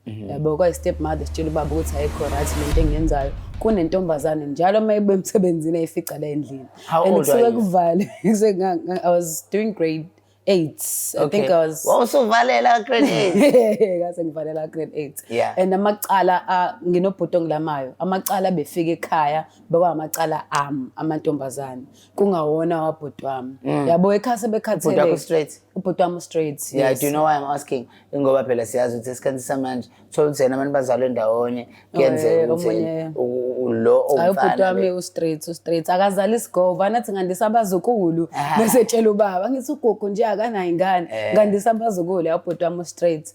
Yabo, kwayi step mother sitshela ubaba ukuthi ayikho right lento engiyenzayo. Kunentombazane njalo uma ibuya emsebenzini ayifica la endlini. How And old were kusuke you? kuvale. I was doing grade 8. I think I was Wawusuvalela grade 8. Ngase ngivalela grade 8. Yeah. And amacala nginobhuti ongilamayo. Amacala befika ekhaya bekwamacala ami amantombazane. Kungawona wabhuti wami. Yabo, ekhaya sebekhathele. Ubhuti wakho straight? Ubhuti wami straight. Yeah, yes. do you know why I'm asking? Ingoba phela siyazi ukuthi esikhathi samanje thola ukuthi yena abantu bazalwe ndawonye kuyenzeka ukuthi lo Hayi, ubhuti owumfana wami u-straight, u-straight akazali isigova, nathi ngandisa abazukulu, bese etshela ubaba, ngithi ugugu nje akanayo ingane, ngandisa abazukulu. Ya, ubhuti wami u-straight.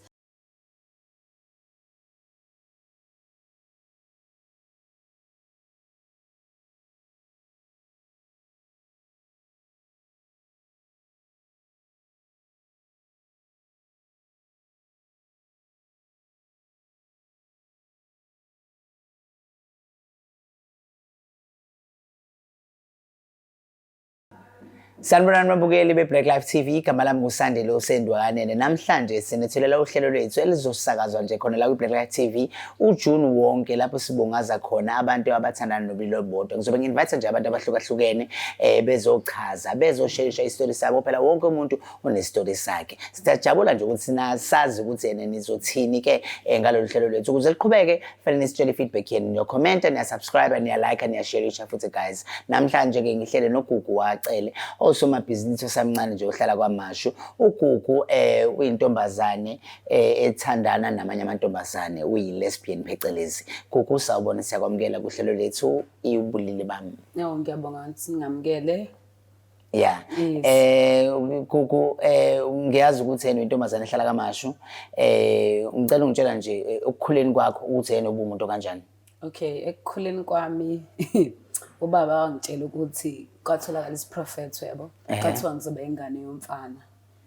Sanibonani babukeli be-Black Life TV, igama lami nguSandile Usendwakanene. Namhlanje sinethulela uhlelo lwethu elizosakazwa nje khona la kwi-Black Life TV uJune wonke, lapho sibungaza khona abantu abathandana nobulili obubodwa. Ngizobe ngi-invite nje abantu abahlukahlukene bezochaza, bezosherisha isitori sabo. Phela wonke umuntu unesitori sakhe. Siyajabula nje ukuthi sazi ukuthi yena nizothini ke ngalolu hlelo lwethu. Ukuze liqhubeke, fanele nisitshele i-feedback yenu, niyokhomenta, niya-subscribe, niya-like, niyasherisha futhi guys. Namhlanje ke ngihlele noGugu Wacele, osomabhizinisi osamncane nje ohlala kwaMashu. UGugu uyintombazane ethandana namanye amantombazane, uyi-lesbian phecelezi. Gugu, sawubona, siyakwamukela kuhlelo lethu Ubulili Bami. No, ngiyabonga ukuthi ningamukele. Yeah. Yes. Gugu, ngiyazi ukuthi yena uyintombazane ehlala kaMashu. Ngicela ungitshela nje ekukhuleni kwakho ukuthi yena ubumuntu kanjani. Okay, ekukhuleni kwami ubaba wangitshela ukuthi kwatholakala isiprofetho, yabo. Kwathiwa ngizoba ingane yomfana.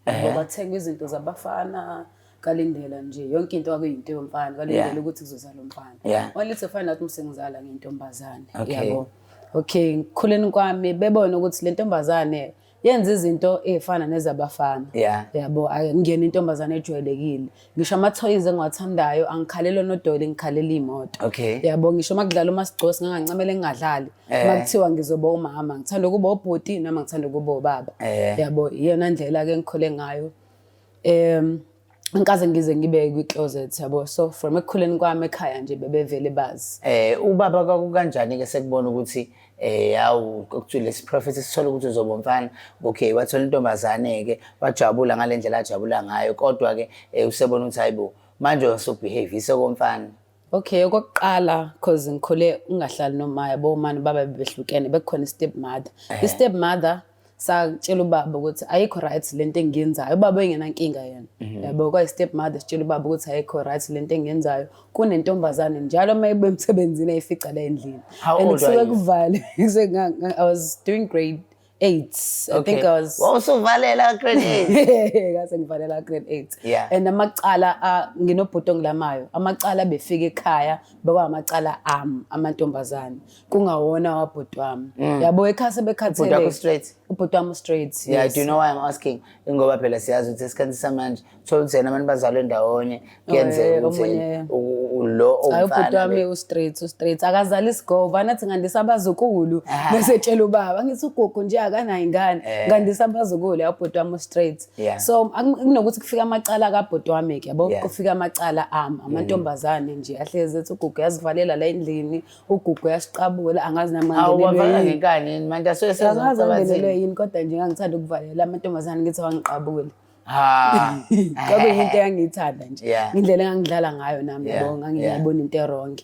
Yabo, kwathengwa izinto zabafana, kalindela nje yonke into kwakuyinto yomfana, kalindela ukuthi kuzozala umfana. Only to find out umsengizala ngentombazane. Yabo. Okay, ngikhuleni kwami bebona ukuthi le ntombazane yenza izinto ezifana nezabafana. Yabo, ngiyena intombazane ejwayelekile. Ngisho ama-toys engiwathandayo angikhalelwa nodoli, ngikhalela imoto. Yabo, ngisho makudlala umasigcosi ngangancamela ngingadlali. Makuthiwa ngizoba umama, ngithanda ukuba ubhuti noma ngithanda ukuba ubaba. Yabo, iyona ndlela ke ngikhule ngayo. Ngikaze ngize ngibe kwi-closet, yabo. So from ekukhuleni kwami ekhaya nje bebevele bazi. Ubaba kwakukanjani ke sekubona ukuthi yawu kuthiwa lesi prophet sithola ukuthi uzoba umfana. Okay, wathola intombazane ke, wajabula ngale ndlela ajabula ngayo, kodwa ke usebona ukuthi hayibo manje usubehave isekomfana. Okay, okokuqala cause ngikhule ungahlali noma yabo mani baba behlukene, bekukhona i-step mother. I-step mother satshela ubaba ukuthi ayikho right lento engiyenzayo. Ubaba engenankinga yena. Yabo, kwayi step mother sitshela ubaba ukuthi ayikho right lento engiyenzayo. Kunentombazane njalo uma ibuya emsebenzini ayifica la endlini. How And old were kusuke you? kuvale. I was doing grade 8. I think I was Wawusuvalela grade 8. Ngase ngivalela grade 8. Yeah. And amacala nginobhuti ongilamayo. Amacala befika ekhaya bekwamacala ami amantombazane. Kungawona wabhuti wami. Yabo, ekhaya sebekhathele. Ubhuti wakho straight? Ubhuti wami straight. Yeah, yes. do you know why I'm asking? Ingoba phela siyazi ukuthi esikhathi samanje thola ukuthi yena abantu bazalwe ndawonye kuyenzeka ukuthi lo Hayi, ubhuti owumfana wami u-straight, u-straight akazali isigova, nathi ngandisa abazukulu, bese etshela ubaba, ngithi ugugu nje akanayo ingane, ngandisa abazukulu. Ya, ubhuti wami u-straight. So kunokuthi kufika amacala kabhuti wami ke, yabo, kufika amacala ami amantombazane nje ahlezi ethi ugugu uyazivalela la endlini, ugugu uyasiqabula, angazi nami Awu, ngangenelwe wavala yini. ngenkani manje asuke Angazi sezomcabathini. ngangenelwe yini, kodwa nje ngangithanda ukuvalela amantombazane ngithi awangiqabule. Ha. Kwakuyinto engangiyithanda nje. Indlela engangidlala ngayo nami, yabo, ngangiyibona into e-wrong.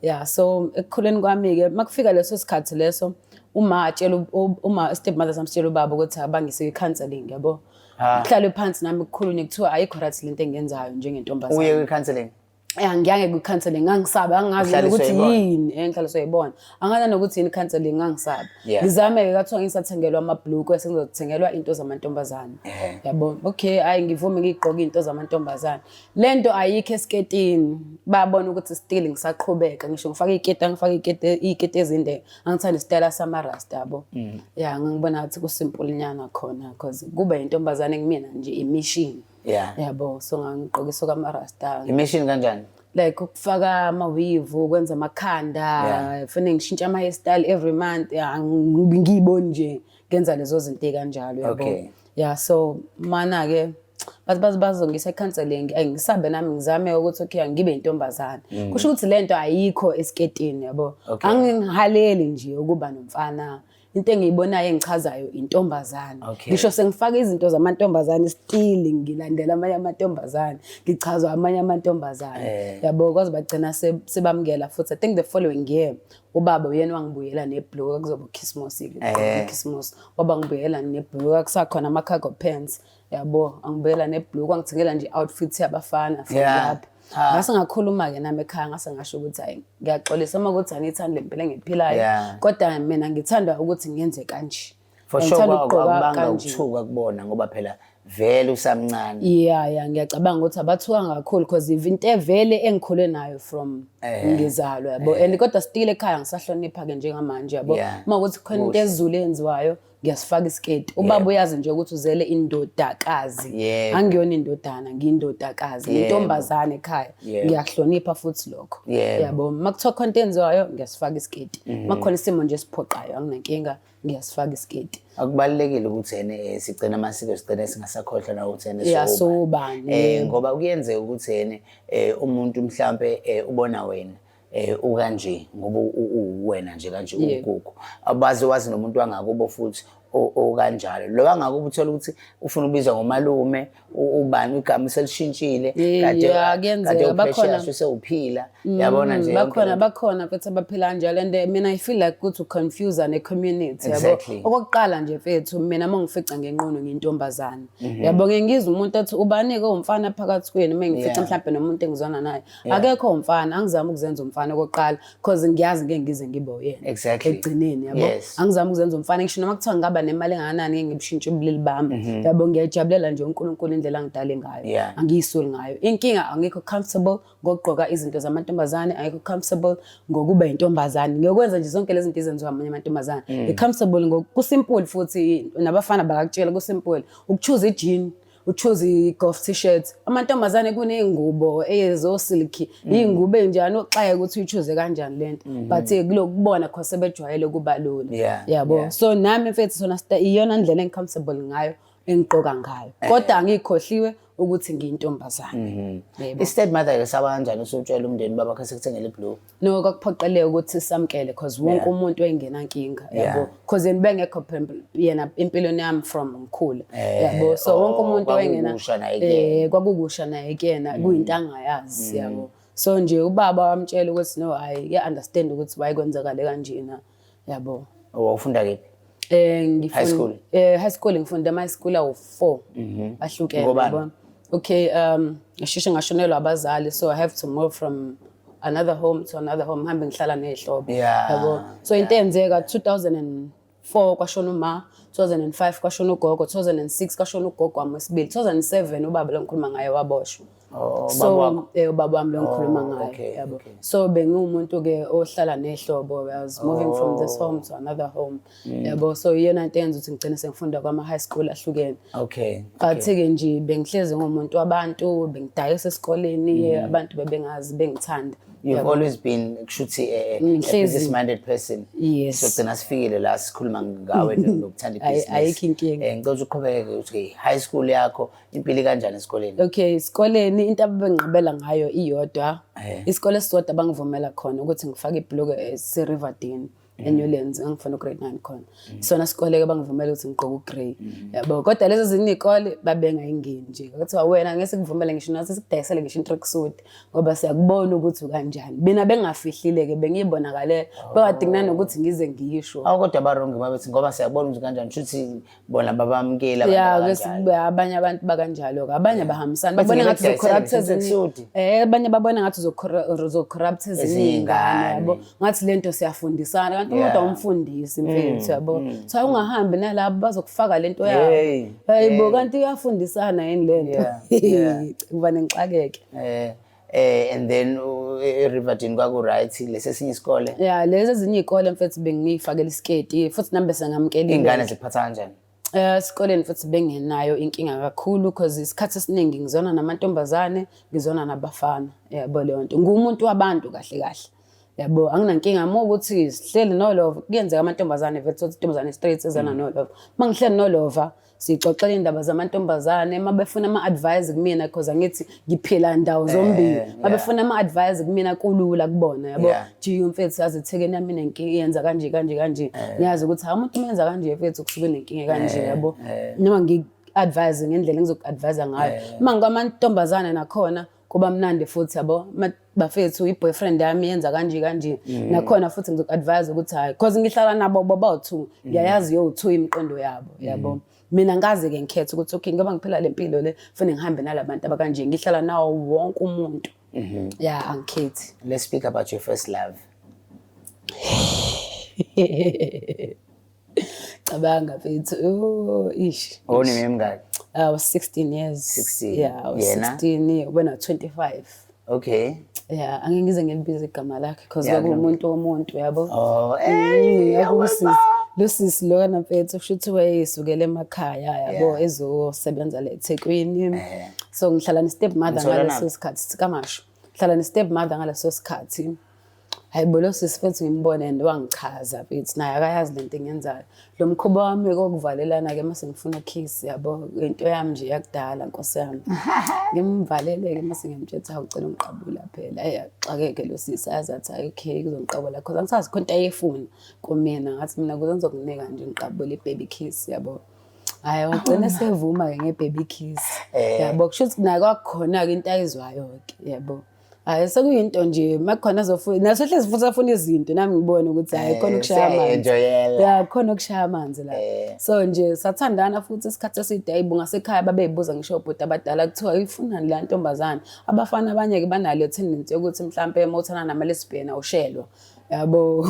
Yeah, so ekukhuleni kwami ke makufika leso sikhathi leso, uma atshela uma step mother samsitshela ubaba ukuthi abangise i-counseling, yabo. Kuhlalwe phansi nami kukhulunywe, kuthiwa ayikho right lento engiyenzayo njengentombazane. Uye kwi-counseling? Angiyange kwi-counseling, ngangisaba, ngangazi Uhlaliswe nokuthi yibona. yini, ngihlaliswe yibona. Angazi nokuthi yini counseling, ngangisaba. Ngizame-ke, kwathiwa ngisathengelwa amabhulukwe, sengizothengelwa into zamantombazane. Yabo, okay, hhayi ngivume ngiyigqoke into zamantombazane. Le nto ayikho esiketini, babona ukuthi still ngisaqhubeka, ngisho ngifake iketi, angifake iy'keti ezinde, angithanda isitayela samarasta, yabo. Ya, ngangibona ngathi kusimple nyana khona, cause kuba intombazane kumina nje i-mission. Yabo, so ngangigqokiswa kamarasta. I-mission kanjani? Like ukufaka ama-weave, ukwenza amakhanda, fanele ngishintshe ama-hairstyle every month. Yeah, ngiyiboni nje ngenza lezo zinto ey'kanjalo, yabo. Yeah, so mana-ke bathi baze bazongisa e-counselling, ngisabe nami ngizame ukuthi okay, angibe intombazane. Kusho ukuthi lento ayikho esiketini, yabo. Angihaleli nje ukuba nomfana. Into engiyibonayo engichazayo intombazane. Ngisho sengifaka izinto zamantombazane, still ngilandela amanye amantombazane, ngichazwa amanye amantombazane. Yabo, kwaze bagcina sebamukela futhi. I think the following year ubaba uyena wangibuyela nebhuluku, kuzoba uChristmas-ke, uChristmas. Waba ngibuyela nebhuluku, kusakhona ama-cargo pants, yabo, angibuyela nebhuluku, wangithengela nje i-outfit yabafana from lapho. Ngase ngakhuluma-ke nami ekhaya, ngase ngasho ukuthi hayi, ngiyaxolisa uma ukuthi aniyithandi le mpilo engiyiphilayo, kodwa mina ngithanda ukuthi ngenze kanje. For sure. Ngithanda ukugqoka Kwakubanga kanje. ukuthuka kubona ngoba phela vele usamncane. Yeah, ngiyacabanga ukuthi abathukanga kakhulu because into evele engikhule nayo from ngizalwa, yabo. And kodwa still ekhaya ngisahlonipha-ke njengamanje, yabo. Uma ukuthi khona into ezulu eyenziwayo, ngiyasifaka isiketi. Ubaba uyazi nje ukuthi uzele indodakazi. Angiyona indodana, ngiyindodakazi. Ngiyintombazane ekhaya. Ngiyakuhlonipha futhi lokho. Yabo, uma kuthiwa khona into eyenziwayo, ngiyasifaka isiketi. Uma kukhona isimo nje esiphoqayo, anginankinga, ngiyasifaka isiketi. Akubalulekile ukuthi ene sigcine amasiko, sigcine singasakhohlwa na ukuthi ene Yeah, sowubani. Sowubani, yebo. Ngoba kuyenzeka ukuthi ene umuntu mhlambe ubona wena ukanje ngoba uwena nje kanje uGugu, abaze wazi nomuntu wangakubo futhi okanjalo, lo wangakubo uthola ukuthi ufuna ubizwa ngomalume, ubani, igama selishintshile, kade Kuyenzeka, kade bakhona. uPrecious usewuphila, yabona nje yonke Bakhona. lento. Bakhona mfethu abaphila kanjalo, and mina I feel like ukuthi uconfuse ne-community, yabo. Okokuqala nje mfethu, mina uma ngifica ngenqono ngiyintombazane, yabo, ngeke ngizwe umuntu athi ubani-ke umfana phakathi kwenu. Uma ngifica mhlawumbe nomuntu engizwana naye, akekho umfana, angizami ukuzenza umfana okokuqala, cause ngiyazi ngeke ngize ngibe uyena ekugcineni, yabo. Angizami ukuzenza umfana, ngisho noma kuthiwa ngingaba nemali engakanani, ngeke ngibushintshe ubulili bami, yabo. Ngiyayijabulela nje uNkulunkulu indlela angidale ngayo, angiyisoli ngayo. Inkinga, angikho comfortable ngokugqoka izinto zamantombazane, angikho comfortable ngokuba intombazane, ngiyokwenza nje zonke lezi zinto ezenziwa amanye amantombazane. Ngi-comfortable ngokusimple, futhi nabafana bakakutshela kusimple ukuchoose i-jean, uchoose i-golf t-shirt. Amantombazane kuney'ngubo ezosilky, iy'ngubo ey'njani, uxake ukuthi uyi-choose kanjani lento, but kulokubona kho sebejwayele kuba lula, yabo. So nami mfethu sona iyona ndlela engi-comfortable ngayo, engigqoka ngayo, kodwa angikhohliwe ukuthi ngiyintombazane, yebo. I-step mother ke saba kanjani usutshela umndeni baba khe sekuthengele ibhuluku? No, kwakuphoqeleka ukuthi samkele cause wonke umuntu wayengenankinga, yabo, cause yena bengekho yena empilweni yami from ngikhula, yabo, so wonke umuntu wayengena Kwakukusha naye kuyena. Kwakukusha naye kuyena, kuyinto angayazi, yabo. So nje ubaba wamtshela ukuthi no, hayi, ya-understand ukuthi wayekwenzakale kanjena, yabo. Wawufunda kephi? Ngifunda High school? High school ngifunda ama high school awu4 ahlukene. Ngobani? Yabo. Okay, ngisheshe ngashonelwa abazali, so I have to move from another home to another home, ngihambe ngihlala nezihlobo. Yabo. So into eyenzeka 2004 kwashona uma, 2005 kwashona ugogo, 2006 kwashona ugogo wami wesibili, 2007 ubaba lo ngikhuluma ngaye waboshwa. Oh, So ubaba wakho? Ubaba wami lo ngikhuluma Oh, ngaye, yabo. So bengiwumuntu ke ohlala nehlobo. I was moving from this home to another home, yabo. So iyona into eyenza ukuthi ngigcine sengifunda kwama high school ahlukene. But ke nje bengihlezi ngumuntu wabantu, bengidayisa esikoleni, abantu bebengazi, bengithanda. You've Yabo. always been kushuthi a Ngihlezi. business minded person. Yes. Sogcina sifikile la sikhuluma ngawe nokuthanda ibhizinisi. Ayikho inkinga. Ngicela ukuthi uqhubeke ukuthi high school yakho impilo kanjani esikoleni? Okay, esikoleni into ababengiqabela ngayo iyodwa. Isikole esisodwa bangivumela khona ukuthi ngifake ibhuluku ese-Riverdene, eNewlands, ngangifuna ugrade 9 khona. Sona sikole ke bangivumela ukuthi ngigqoke ugrey. Yabo, kodwa lezo zinye izikole babengayingeni nje. Kuthiwa wena ngeke sikuvumele ngisho nathi sikudayisele ngisho i-tracksuit ngoba siyakubona ukuthi ukanjani. Mina bengafihlile ke, bengiyibonakale. Bekade nanokuthi ngize ngisho. Awu, kodwa abarongi babethi ngoba siyakubona ukuthi kanjani, shuthi bona babamukela abantu Ya, ke abakanjalo. sibe abanye abantu bakanjalo ke, abanye bahambisana, Bathi babona ngathi ngeke uzocorrupt kudayisele ezinye ngisho abanye babona ngathi uzocorrupt ezinye Ezinye iy'ngane, iy'ngane. yabo, ngathi lento siyafundisana, kanti umuntu awumfundisi mfethu, yabo. So ungahambi nalabo bazokufaka lento yabo. Hey, Hayibo, hey. kanti iyafundisana yini lento? Yeah. Kuba nengixakeke. And then eRiverdene kwaku right, lesesinye isikole? Ya, lezi ezinye iy'kole mfethu bengiyifakela isiketi futhi nami bese ngamukelile. Ingane ziphatha kanjani? Esikoleni futhi bengenayo inkinga kakhulu cause isikhathi esiningi ngizona namantombazane, ngizona nabafana, yabo leyo nto. Ngumuntu wabantu kahle kahle, yabo. Anginankinga uma ukuthi sihleli nolova, kuyenzeka amantombazane vele uthole intombazane straight ezana nolova. Uma ngihleli nolova sixoxela iy'ndaba zamantombazane, uma befuna ama-advice kumina cause angithi ngiphila ndawo zombili, uma befuna ama-advice kumina kulula kubona, yabo. Jiyo mfethu, yazi ethekeni yami inenkinga, yenza kanje kanje kanje. Ngiyazi ukuthi hawu, umuntu umenza kanje mfethu kusuke nenkinga kanje, yabo. Noma ngi-advise ngendlela engizoku-advise ngayo. Uma ngikwamantombazane nakhona kuba mnandi futhi, yabo. Bafethu, i-boyfriend yami yenza kanje kanje. Nakhona futhi ngizoku-advise ukuthi hhayi, cause ngihlala nabo bobawu-two, ngiyayazi yowu-two imiqondo yabo, yabo. Mina ngazi-ke ngikhetha ukuthi okay, ngoba ngiphila le mpilo le, kufanele ngihambe nalabantu abakanje, ngihlala nawo wonke umuntu. Ya, angikhethi. Let's speak about your first love. Cabanga mfethu, oh ish. Wawuneminyaka emingaki? I was 16 years. 16. Yeah, I was Yena? 16, wena 25. Okay. Yeah, angeke ngize ngilibize igama lakhe because kwakuwumuntu womuntu, yabo. Oh, hey, Kwakuwusisi. Lo sisi lo kana mfethu kusho ukuthi wayesukela emakhaya, yabo, ezosebenza la eThekwini. So ngihlala ne-step mother Nithola ngaleso naphi? sikhathi, kaMashu. Ngihlala ne-step mother ngaleso sikhathi. Hayi bo, lo sisi mfethu ngimbone and wangichaza mfethu, naye akayazi lento engiyenzayo. Lo mkhuba wami kokuvalelana-ke mase ngifuna ukiss, yabo, into yami nje yakudala, nkosi yami. Ngimvalele-ke mase ngiyamtshela ukuthi hawu, ucela ungiqabula phela. Hhayi, axakeke lo sisi, aze athi hhayi okay, kuzongiqabula cause angisazi khona into ayefuna kumina. Ngathi mina kuze ngizokunika nje ngiqabule i-baby kiss, yabo. Hhayi, wagcina sevuma-ke nge-baby kiss. Yabo, kusho ukuthi naye kwakukhona-ke into ayizwayo-ke, yabo. Hhayi, sekuyinto nje makukhona azofuna naso hlezi futhi afuna izinto, nami ngibone ukuthi hhayi, khona ukushaya amanzi. Useya-enjoyela. Ya, khona ukushaya amanzi la. So nje sathandana futhi isikhathi eside. Ayibo, ngasekhaya babeyibuza ngisho obhuti abadala, kuthiwa ifunani la ntombazane. Abafana abanye-ke banalo tendency yokuthi mhlampe uma uthandana nama-lesbian awushelwa, yabo,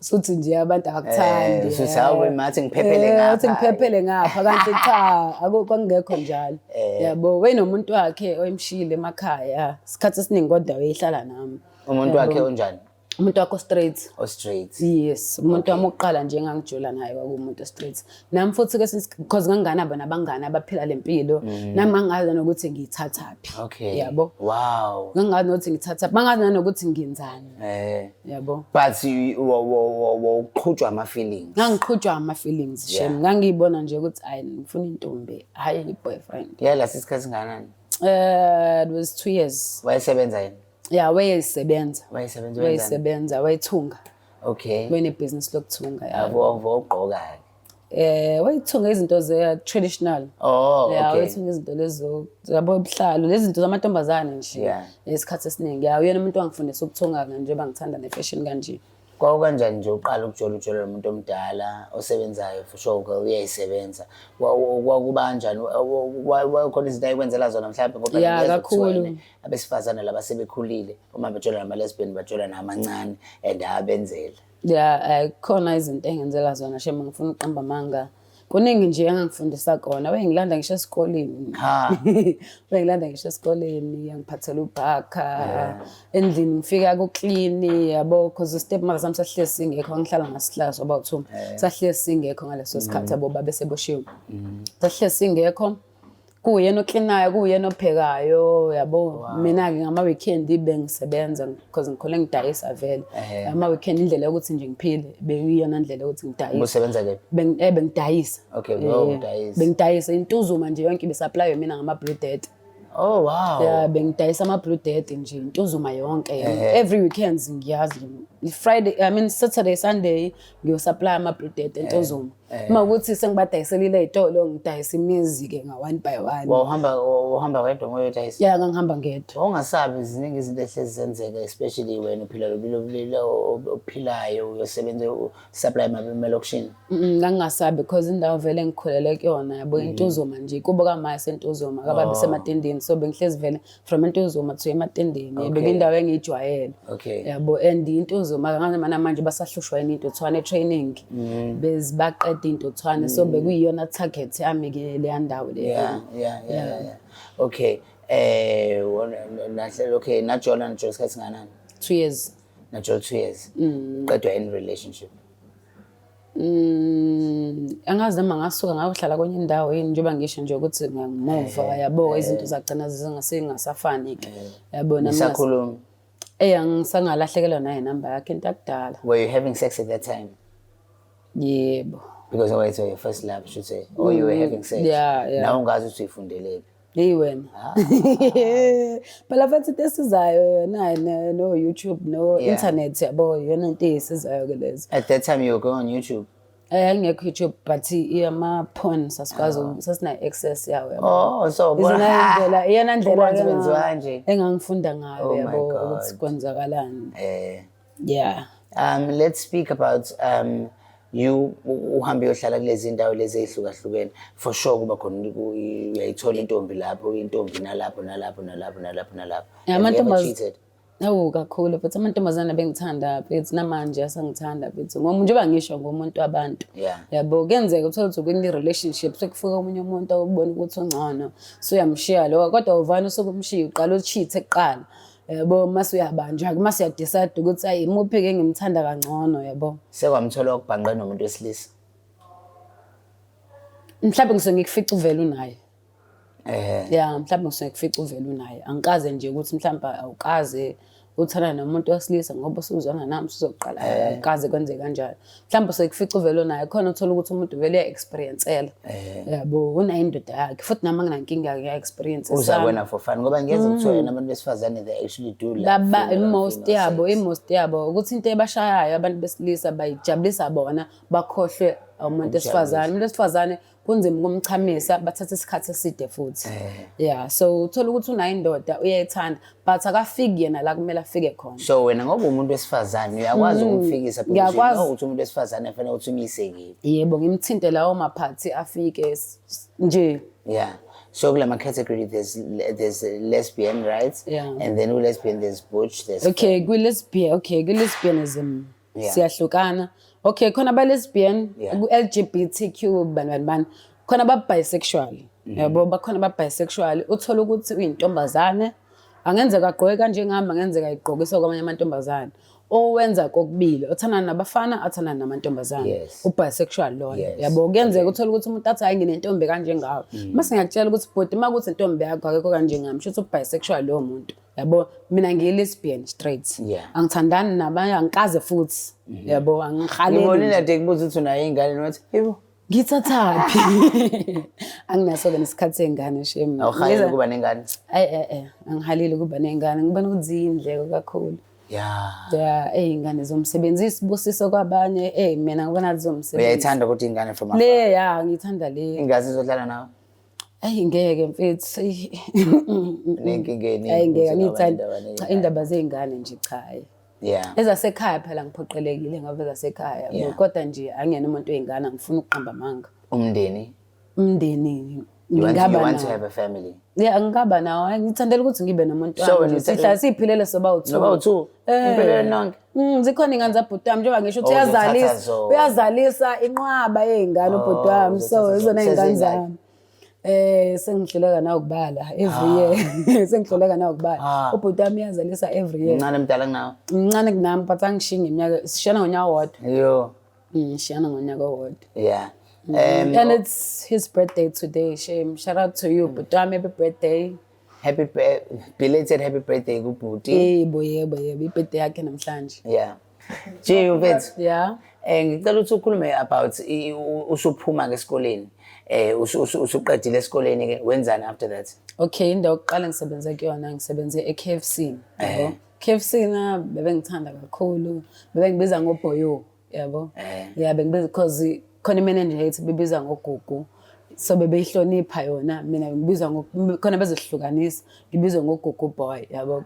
suthi nje abantu abakuthandi. Usuthi, hawu, mathi ngiphephele ngapha. Uthi ngiphephele ngapha, kanti cha, kwakungekho njalo, yabo. Wayenomuntu wakhe oyemshiyile emakhaya isikhathi esiningi, kodwa wayehlala nami. Umuntu wakhe onjani? Umuntu wakho straight. O straight. Yes, umuntu wami wokuqala nje engangijola naye kwakuwumuntu straight. Nami futhi ke because nganginganabo nabangani abaphila le mpilo, nami ngangazi nokuthi ngiyithathaphi. Yabo. Ngangazi nokuthi ngithathaphi, bangazi nanokuthi ngiyenzani. Yabo. But wawuqhutshwa ama feelings. Ngangiqhutshwa ama feelings, shem. Ngangiyibona nje ukuthi ayi, ngifuna intombi, hayi i-boyfriend. Yeah, lasi isikhathi singakanani? It was 2 years. Wayesebenza yena? Yeah, wayesebenza. Wayesebenza, wenzani? Wayesebenza, wayethunga. Wayenebhizinisi lokuthunga, yeah. Avo ugqoka. Wayethunga izinto ze traditional. Oh, Yeah, okay. wayethunga izinto lezo, yabo, ubuhlalo, lezi zinto zamantombazane nje. Isikhathi esiningi. Yeah, uyena umuntu wangifundisa ukuthunga njengoba ngithanda ne-fashion kanje. Kwakukanjani nje uqala ukujola, ujola nomuntu omdala osebenzayo, for sure girl uyayisebenza. Kwakuba kanjani? Wayekhona izinto ayekwenzela zona mhlawumbe, ngoba Yeah, ngiyezwa kuthiwa kakhulu. yena abesifazane laba sebekhulile uma bejola nama-lesbian bajola namancane and abenzela. Yeah, khona izinto engenzela zona, shem, ngifuna ukuqamba amanga. Kuningi nje engangifundisa kona. Wayengilanda ngisho esikoleni. Ha. Wayengilanda ngisho esikoleni, yangiphathela ubhakha. Endlini ngifika ku-clean, yabo, because step mother sami sahlezi singekho, ngihlala ngasihlala soba u-two. Sahlezi singekho ngaleso sikhathi, yabo, babe seboshiwe. Sahlezi singekho. Kuyena oklinayo, kuyena ophekayo, yabo. Mina-ke ngama-weekend bengisebenza because ngikhole ngidayisa vele. Ama-weekend indlela yokuthi nje ngiphile bekuyiyona ndlela yokuthi ngidayise. Ubusebenza kephi? Bengidayisa. Okay, bewudayisa. Bengidayisa intuzuma nje yonke ibe-supply mina ngama-Blue Death. Oh wow. Yeah, bengidayisa ama-Blue Death nje intuzuma yonke. Every weekends ngiyazi Friday, I mean Saturday, Sunday ngiyo-supply ama-Blue Death entuzuma. Uma ukuthi sengibadayiselile ey'tolo, ngidayisa imizi-ke nga-one by one. Wawuhamba wedwa ngoyodayisa? Yeah, ngangihamba ngedwa. Wawungasabi? Ziningi izinto ehlezi zenzeka, especially wena uphila lo mpilo ophilayo, uyosebenza supply emalokishini. Ngangingasabi because indawo vele engikhulele kuyona, yabo, intuzuma nje, kubo kamaya sentuzuma, kababe sematendeni, so bengihlezi vele from entuzuma to ematendeni. Bekuyindawo engiyijwayele. Yabo, and intuzuma namanje basahlushwa yini intuthwane training. Bezibaqeda intuthwane, so bekuyiyona target yami ke leya ndawo leyo. Yeah. Okay. Wona nahle, okay, najola isikhathi singanani? 2 years. Najola 2 years. Qedwa in relationship. Angazi noma ngasuka ngayohlala kwenye indawo yini, njengoba ngisho nje ukuthi ngimuva, yabo, izinto zagcina zingasafani-ke, yabo, nami. Nisakhuluma? Eh, angisangalahlekelwa nayo inamba yakhe, into yakudala. Were you having sex at that time? Yebo. Because it was your first love, should say, or you were having sex. Yeah. Nawe ungazi ukuthi uyifundelephi. Hey wena. Phela futhi into esizayo yona no YouTube, no internet, yabo, iyona into eyisizayo ke lezo. At that time you were going on YouTube? Eh, angekho YouTube, but ama porn sasikwazi, sasina access yawo, yabo. Oh, so Izona indlela, iyona ndlela Ubona ukuthi kwenziwa kanje. engangifunda ngayo, Oh my yabo, God. ukuthi kwenzakalani. Yeah. Let's speak about you uhambe uyohlala kulezi ndawo lezi ezihlukahlukene. For sure kuba khona uyayithola intombi lapho, intombi nalapho, nalapho, nalapho, nalapho, nalapho. Yeah, Have you ever cheated? Awu, kakhulu, but amantombazane bengithanda, mfethu, namanje asangithanda, mfethu, ngoba njengoba ngisho ngomuntu wabantu. Yabo, kuyenzeka uthole ukuthi ukwenye relationship sekufika omunye umuntu obona ukuthi ungcono, so uyamshiya lo, kodwa uvane usuke umshiya uqala ucheat ekuqala, yabo, mase uyabanjwa, mase uyadecide ukuthi ayi, imuphi ke ngimthanda kangcono, yabo. Sekwamthola ukubhanqa nomuntu wesilisa? Mhlawumbe ngisuke ngikufica uvele unaye. Ya, mhlawumbe ngisuke ngikufica uvele unaye. Angikaze nje ukuthi mhlawumbe awukaze uthanda nomuntu wesilisa ngoba usuzwana nami usuzoqala, awukaze kwenze kanjalo. Mhlawumbe sekufica uvele unaye, khona uthola ukuthi umuntu vele uya-experience-ela. Yabo, unayo indoda yakhe, futhi nami anginankinga, ngiya-experience. Uza kwena for fun, ngoba ngiyeza kuthiwa yena abantu besifazane they actually do love Baba female on most female yabo, sex. I-most yabo ukuthi into ebashayayo abantu besilisa bayijabulisa bona, bakhohlwe umuntu wesifazane. Umuntu wesifazane kunzima ukumchamisa, bathatha isikhathi eside futhi. Yeah, so uthola ukuthi unayo indoda, uyayithanda, but akafiki yena la kumele afike khona. So wena ngoba umuntu wesifazane uyakwazi ukumfikisa because you Ngiyakwazi. know ukuthi umuntu wesifazane fanele ukuthi umyise kephi. Yebo, ngimthinte lawo maphathi afike nje. Yeah. So kulama category there's lesbian, right? Yeah. And then lesbian there's butch, there's Okay, kwi-lesbian, okay, kwi-lesbianism siyahlukana. Okay, khona ba-lesbian, ku-LGBTQ, bani bani bani. Khona ba-bisexual. Yabo, bakhona ba-bisexual. Uthola ukuthi uyintombazane, angenzeka agqoke kanjengami, angenzeka ayigqokise kwamanye amantombazane. Owenza kokubili, othandana nabafana, athandana namantombazane. U-bisexual lona. Yabo, kuyenzeka uthola ukuthi umuntu athi hayi, nginentombi kanjengawe. Mase ngiyakutshela ukuthi bhuti, uma kuthi intombi yakho akekho kanjengami, shuthi u-bisexual lowo muntu. Yabo, mina ngiyi-lesbian straight. Angithandani nabanye, angikaze futhi. Yabo, angihaleli. Ngibonile nje kubuza ukuthi unayo ingane nothi yebo. Ngithathaphi? Anginaso-ke nesikhathi sey'ngane, shame. Awuhaleli ukuba nengane? Ayi, eh, eh, angihaleli ukuba nengane. Ngibona ukuthi ziyindleko kakhulu. Yeah, ey'ngane zomsebenzi isibusiso kwabanye, mina ngibona zomsebenzi. Uyayithanda ukuthi ingane from afar? Le, ya, ngiyithanda le. Ingazi izodlala nawe? Ayi, ngeke mfethu. Nenkinga eningi Ayi, ngeke ukuthi angiyithandi. ngaba nendaba Cha, indaba zey'ngane nje cha, hayi. Ezasekhaya phela ngiphoqelekile ngoba ezasekhaya. Kodwa nje angiyena umuntu wey'ngane, angifuni ukuqamba amanga. Umndeni? Umndeni. You Ngingaba want to nawo. have a family? Yeah, ngingaba nawo. Hayi, ngithandela ukuthi ngibe nomuntu So wami wena nje. Sihlala siyiphilele soba u-two. Noba u-two? Impilo yonke? Zikhona iy'ngane zabhuti wami, njengoba ngisho ukuthi Oh, uzothatha zona. uyazalisa inqwaba yey'ngane ubhuti Oh, wami. So, uzothatha izona zona. iy'ngane Sezingaki? zami. Sengihluleka nawukubala every year. Sengihluleka nawukubala. Ubhuti wami uyazalisa every year. Mncane mdala kunawe? Mncane kunami, but angishiyi ngeminyaka, sishiyana ngonyaka owodwa. Yo. Sishiyana ngonyaka owodwa. Yeah. And it's his birthday today, shame. Shout out to you, bhuti wami, happy birthday. Happy belated happy birthday kubhuti. Yebo, yebo, yebo, i-birthday yakhe namhlanje. Yeah. Gee, mfethu. Yeah. Ngicela ukuthi ukhulume about usuphuma ke esikoleni. Usuqedile esikoleni ke, wenzani after that? Okay, indawo yokuqala ngisebenze kuyona, ngisebenze e-KFC. Yabo. KFC na bebengithanda kakhulu. Bebengibiza ngoBoyo, yabo. Yeah, bengibiza because khona imanager yethu bebiza ngoGugu. So bebeyihlonipha yona, mina ngibizwa khona bezohlukanisa, ngibizwa ngoGugu boy, yabo.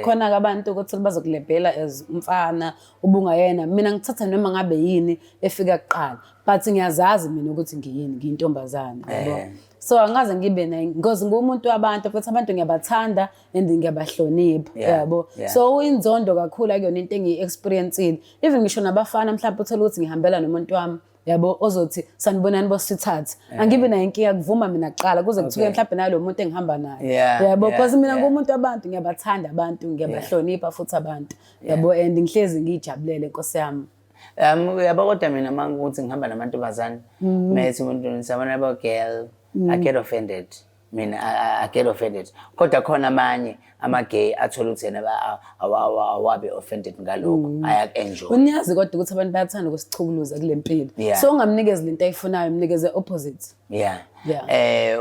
Khona abantu ukuthi bazokulebhela as umfana ubungayena. Mina ngithatha noma ngabe yini efika kuqala, but ngiyazazi mina ukuthi ngiyini, ngiyintombazane, yabo. So angaze ngibe naye because ngumuntu wabantu, futhi abantu ngiyabathanda and ngiyabahlonipha, yabo. So inzondo kakhulu akuyona into engiyi-experience-ile. Even ngisho nabafana mhlawumbe uthole ukuthi ngihambela nomuntu wami, yabo, ozothi sanibonani bo sweetheart. Angibi nayo inkinga, kuvuma mina kuqala kuze kuthuke mhlawumbe nalo muntu engihamba naye. Yabo, because mina ngumuntu wabantu, ngiyabathanda abantu, ngiyabahlonipha futhi abantu. Yabo, and ngihlezi ngijabulele Nkosi yami. Uyabo, kodwa mina uma ukuthi ngihamba namantombazane, methi umuntu sabona yabo girl, I get offended. Mina I get offended. Kodwa khona amanye ama-gay athola ukuthi yena awabe offended ngalokho, aya-enjoy. Uniyazi kodwa ukuthi abantu bayathanda ukusichukuluza kule mpilo. So ungamnikezi lento ayifunayo, mnikeze opposite. Yeah.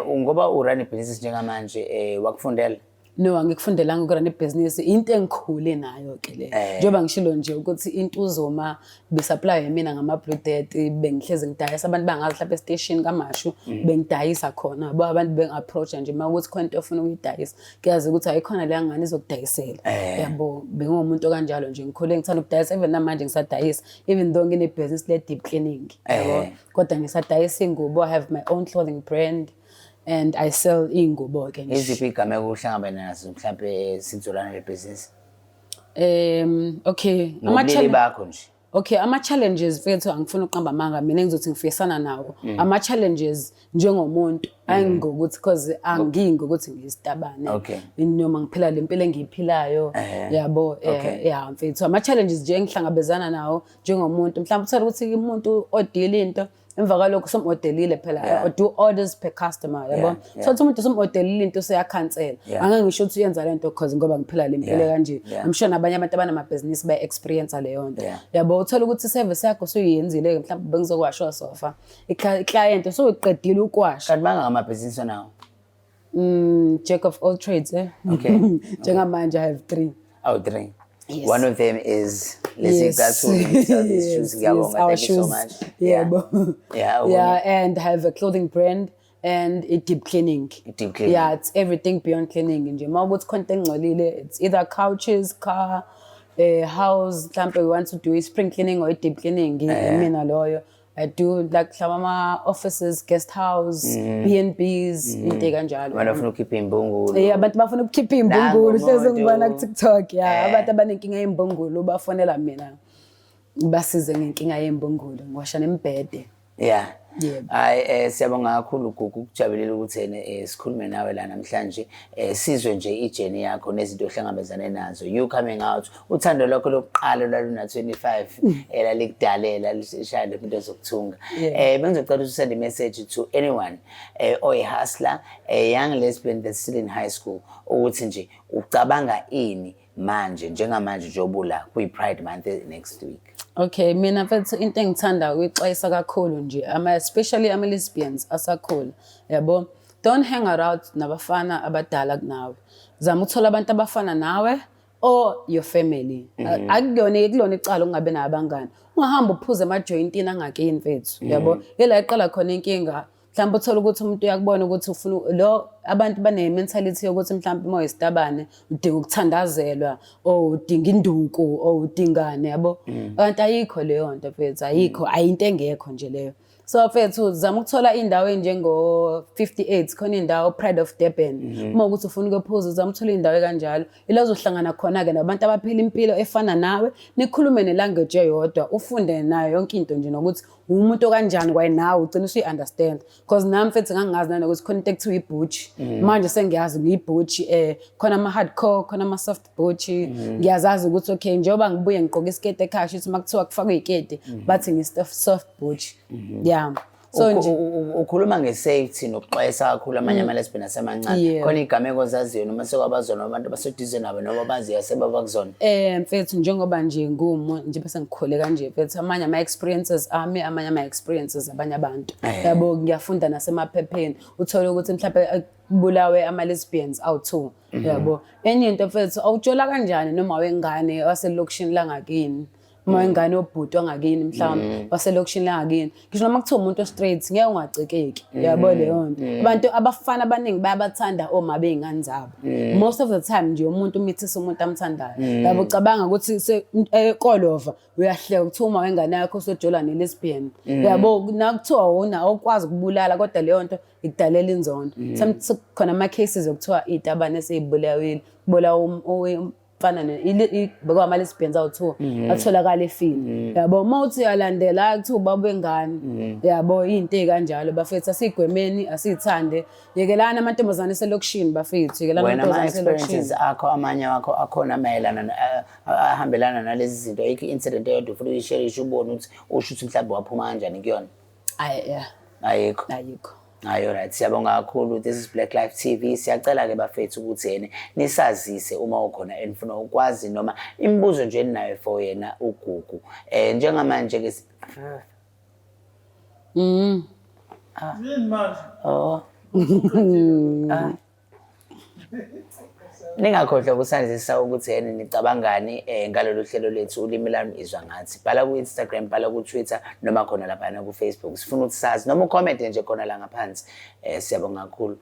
Ngoba u-run ibhizinisi njengamanje, wakufundela? No, angikufundelanga uku-run ibhizinisi, into engikhule nayo ke le. Njengoba ngishilo nje ukuthi iNtuzuma be-supply mina ngama-Blue Death, bengihlezi ngidayisa, abantu bangazi mhlawumbe esiteshini kaMashu bengidayisa khona yabo, abantu bengi-approach nje uma ukuthi khona into ofuna ukuyidayisa, kuyazi ukuthi ayikhona leya ngane izokudayisela. Yabo, bengumuntu kanjalo nje, ngikhule ngithanda ukudayisa, even namanje ngisadayisa, even though nginebhizinisi le-deep cleaning, yabo, kodwa ngisadayisa iy'ngubo. I have my own clothing brand and I sell iy'ngubo-ke nje. Iziphi iy'gameko ohlangabene nazo mhlampe sinzolana lebhizinisi? Okay, ngobulili bakho nje. Okay, ama-challenges mfethu, angifuni ukuqamba amanga, mina engizothi ngifisana nawo ama-challenges njengomuntu, ayingokuthi cause angingokuthi ngiyisitabane noma ngiphila le mpilo engiyiphilayo, yabo. Ya mfethu, ama-challenges nje engihlangabezana nawo njengomuntu, mhlawumbe uthole ukuthi umuntu odila into, emva kwalokho som-odelile phela. I do orders per customer, yabo. So uthi umuntu som-odelile into, useyakhansela. Angeke ngisho ukuthi uyenza le nto cause ngoba ngiphila le mpilo kanje. I'm sure nabanye abantu abanamabhizinisi baye-experience leyo nto. Yabo, uthola ukuthi i-service yakho usuyiyenzile, mhlawumbe bengizokwasha osofa, i-client usuyiqedile ukwasha. Kanti bangaka amabhizinisi onawo? Jack of all trades, eh. Njengamanje I have three. Oh, three. Yes. One of them is lezi icathulo, these shoes. Ngiyabonga. Our Thank you so shoes. much. Yebo. Yeah, Yeah, and I have a clothing brand and a deep cleaning. Deep cleaning. Yeah, it's everything beyond cleaning nje. Uma ukuthi khona into engcolile, it's either couches, car, house, mhlampe we want to do spring cleaning or deep cleaning, mina loyo. I do like mhlawumbe ama-offices, guest house, B&Bs, into kanjalo. Abantu bafuna ukukhipha iy'mbungulu. Yeah, abantu bafuna ukukhipha iy'mbungulu, Nangu hlezi ngibona umuntu. ku-TikTok, yeah, abantu abanenkinga yey'mbungulu bafonela mina. Basize ngenkinga yey'mbungulu, ngiwasha nemibhede. Yebo. Hayi, siyabonga kakhulu Gugu, ukujabulela ukuthi ene sikhulume nawe la namhlanje, sizwe nje i-journey yakho nezinto ohlangabezane nazo, you coming out, uthando lwakho lokuqala lwaluna 25 elalikudalela lishaya le into zokuthunga. Bengizocela ukuthi send a message to anyone oyi-hustler, a young lesbian that's still in high school, ukuthi nje ucabanga ini manje, njengamanje njengoba la kwi-Pride Month next week. Okay, mina mfethu into engithanda ukuyixwayisa kakhulu nje, ama especially ama lesbians asakhula, yabo. Don't hang around nabafana abadala kunawe. Zama ukuthola abantu abafana nawe or your family. Akuyona kulona icala ungabe nabangani. Ungahamba uphuze emajointini angakini mfethu, yabo. Yila iqala khona inkinga. Mhlawumbe uthola ukuthi umuntu uyakubona ukuthi ufuna lo, abantu bane mentality yokuthi mhlawumbe uma uyisitabane udinga ukuthandazelwa or udinga induku or udingane, yabo. Kanti ayikho leyo nto mfethu, ayikho, ayinto engekho nje leyo. So mfethu, zama ukuthola indawo enjengo 58, khona indawo Pride of Durban. Uma ukuthi ufuna ukuyophuza, zama ukuthola indawo kanjalo, ila uzohlangana khona ke nabantu abaphila impilo efana nawe, nikhulume ne-language eyodwa, ufunde nayo yonke into nje nokuthi umuntu okanjani kwaye nawe ugcina usuyi-understand, because nami mfethu ngangingazi nanokuthi khona into ekuthiwa i-butch. Manje sengiyazi ngiyi-butch, khona ama-hardcore, khona ama-soft butch. Ngiyazazi ukuthi okay, njengoba ngibuye ngigqoke isiketi ekhaya, shuthi uma kuthiwa kufakwe iy'keti bathi ngi-soft butch, yeah, so nje. Ukhuluma nge-safety nokuxwayisa kakhulu amanye ama-lesbian asemancane. Khona iy'gameko ozaziyo noma sekwabazona abantu abaseduze nabo noma baziyo asebaba kuzona? Mfethu, njengoba nje ngumu nje bese ngikhule kanje mfethu, amanye ama experiences ami, amanye ama experiences abanye abantu, yabo, ngiyafunda nasemaphepheni, uthole ukuthi mhlawumbe kubulawe ama lesbians awu2, yabo. Enye into mfethu, awutshola kanjani noma wengane waselokishini langakini, uma wengane obhuti wangakini, mhlawumbe waselokishini langakini, ngisho noma kuthiwa umuntu o-straight, ngeke ungacekeki, yabo leyo nto. Abantu abafana abaningi bayabathanda oma bey'ngane zabo. Most of the time nje umuntu umithisa umuntu amthandayo, yabo. Ucabanga ukuthi ekolova uyahleka kuthiwa uma wengane yakho usojola ne-lesbian, yabo, nakuthiwa wona awukwazi ukubulala, kodwa leyo nto ikudalela inzondo. Khona ama-cases okuthiwa iy'tabane esey'bulawile, kubulawa Fana bekwama-lesbians awu-two atholakala efile, yabo. Uma uthi uyalandela, hhayi, kuthiwa ubaba wengane, yabo, iy'nto ey'kanjalo, bafethu. Asiy'gwemeni, asiy'thande, yekelani amantombazane eselokishini, bafethu, yekelani Wena amantombazane eselokishini. Ama-experiences akho amanye wakho akhona mayelana ahambelana nalezi zinto, ayikho i-incident eyodwa ufuna uyisherishe, ubone ukuthi usho ukuthi mhlawumbe waphuma kanjani kuyona? Ayi, ya. Ayikho? Ayikho. Hayi, alright, siyabonga kakhulu. This is Black Life TV. Siyacela-ke bafethu ukuthi yena nisazise uma ukhona enifuna ukwazi noma imibuzo nje eninayo for yena uGugu. Njengamanje-ke Yini manje? Oh. Ah. Ningakhohlwa ukusazisa ukuthi yena nicabangani ngalolu hlelo lethu Ulimi Lami Izwa Ngathi. Bhala ku-Instagram, bhala ku-Twitter noma khona laphana ku-Facebook. Sifuna ukuthi sazi noma ucomment nje khona la ngaphansi. Siyabonga kakhulu.